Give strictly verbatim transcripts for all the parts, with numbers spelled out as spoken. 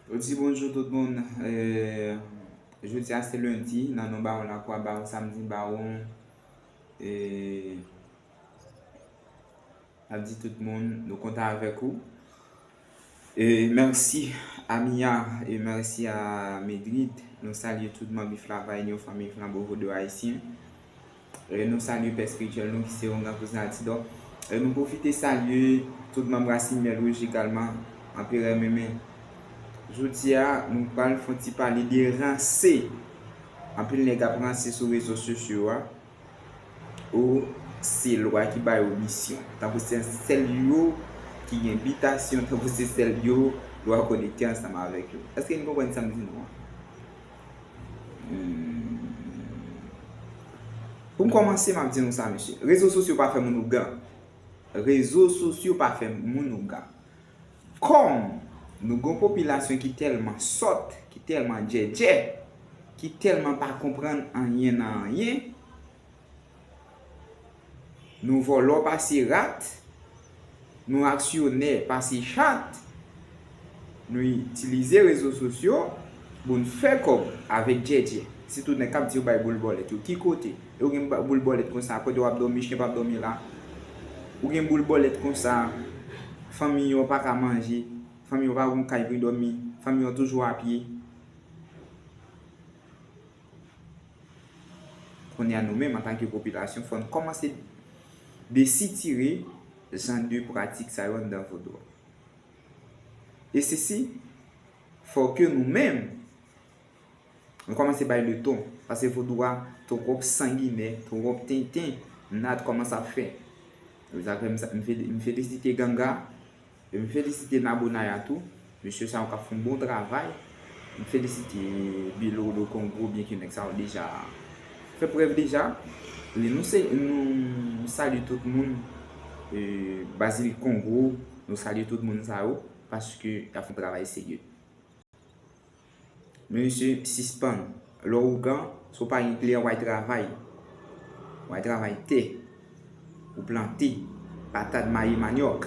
Yo di bonjou tout moun. Eh, jodi a se lendi, nan non Bawon Lakwa, Bawon Samdi, Bawon, eh, n ap di tout moun, nou kontan avèk ou. E mèsi a Mia, e mèsi a Medrid. Nou salye tout manm Iflavay, nou fanmi Flanbo Vodou Ayisyen. E nou salye pè espirityèl nou ki se Ongan Kouzen Altidò. E nou pwofite salye tout manm Rasin Myèl Wouj egalman, Anperè Menmen. Jodi a, nou pral fè yon ti pale de ranse. Anpil nèg ap ranse sou rezo sosyo a. Ou se lwa ki ba yo misyon. Tankou se sèl yo ki gen bitasyon, tankou se sèl yo lwa konekte ansanm avèk yo. Èske n konprann sa m di nou an? Hmm. Pou m kòmanse, m ap di nou sa, mesye. Rezo sosyo pa fè moun ougan. Rezo sosyo pa fè moun ougan. Kòm nou gen yon popilasyon ki tèlman sòt, ki tèlman djèdjè, ki tèlman pa konprann anyen nan anyen, nou vòlò pase rat, nou aksyonè pase chat, nou itilize rezo sosyo pou n fè kòb avèk djèdjè. Sitou nèg k ap di yo bay boul bòlèt yo. Ki kote? Yo gen ba-, boul bòlèt konsa, kote w ap dòmi, chen p ap dòmi la. Ou gen boul bòlèt konsa, fanmi yo pa ka manje, fanmi yo pa gon kay pou dòmi, fanmi yo toujou a pye. Kounye a nou menm, antanke popilasyon, fò n kòmanse desitire jan de pratik sa yo anndan vodou a. E sesi, fò ke nou menm, nou kòmanse bay leton, paske vodou a twòp sanginè, twòp tenten, n a kòmanse ap fè. Se sa k fè m sa-, m feli-, m felisite Ganga, e m felisite Nabonaya tou. Mesye sa yo k ap fè yon bon travay. M felisite Bilolo Kongo, byenke nèg sa yo deja fè prèv deja. Men nou se, nou salye tout moun, e, Bazilik Kongo, nou salye tout moun sa yo, paske y ap fè yon travay serye. Men mesye, sispann. Lè w ougan, si w pa gen kliyan, w al travay. W al travay tè. Ou plante patat, mayi, manyòk.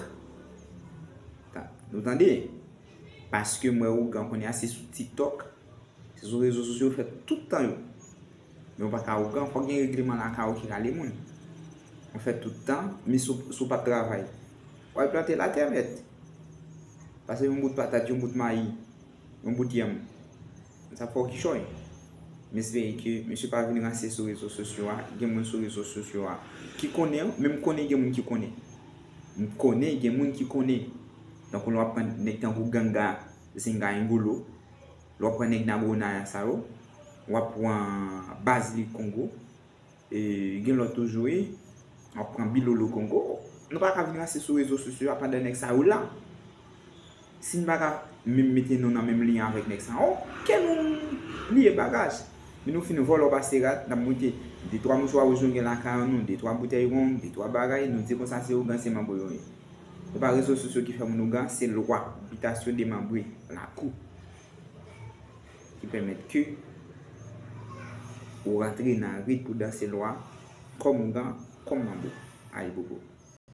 Ta-, nou tande? Paske m wè ougan kounye a se sou TikTok, se sou rezo sosyo yo fè tout tan yo. Men w pa ka ougan, fòk gen regleman lakay ou ki rale moun. Ou fè tout tan, men si w, si w p ap travay, w al plante latè, mèt. Pase yon bout patat, yon bout mayi, yon bout yanm. Sa fè w kichòy. M espere ke mesye pa vin ranse sou rezo sosyo a. Gen moun sou rezo sosyo a ki konnen, men m konnen gen moun ki konnen. M konnen gen moun ki konnen. Tankou lè w ap pran nèg tankou Ganga, Zenga Engolo, lè w ap pran nèg Nabonaya sa yo, w ap pran Bazilik Kongo, e, gen lòt toujou, wi. W ap pran Bilolo Kongo. Nou pa ka vin ranse sou rezo sosyo a pandan nèg sa yo la. Si n pa ka menm mete nou nan menm liy avèk nèg sa yo, ke nou bliye bagaj. Men nou fin vòlò pase rat, n ap mete de twa mouchwa wouj nou gen lakay nou, de twa boutèy wonm, de twa bagay, nou di konsa se ougan, se manbo yo ye. Se pa rezo sosyo ki fè moun ougan, se lwa, bitasyon demanbre, lakou, ki pèmèt ke ou rantre nan rit pou danse lwa, kòm ougan, kòm manbo. Ayibobo.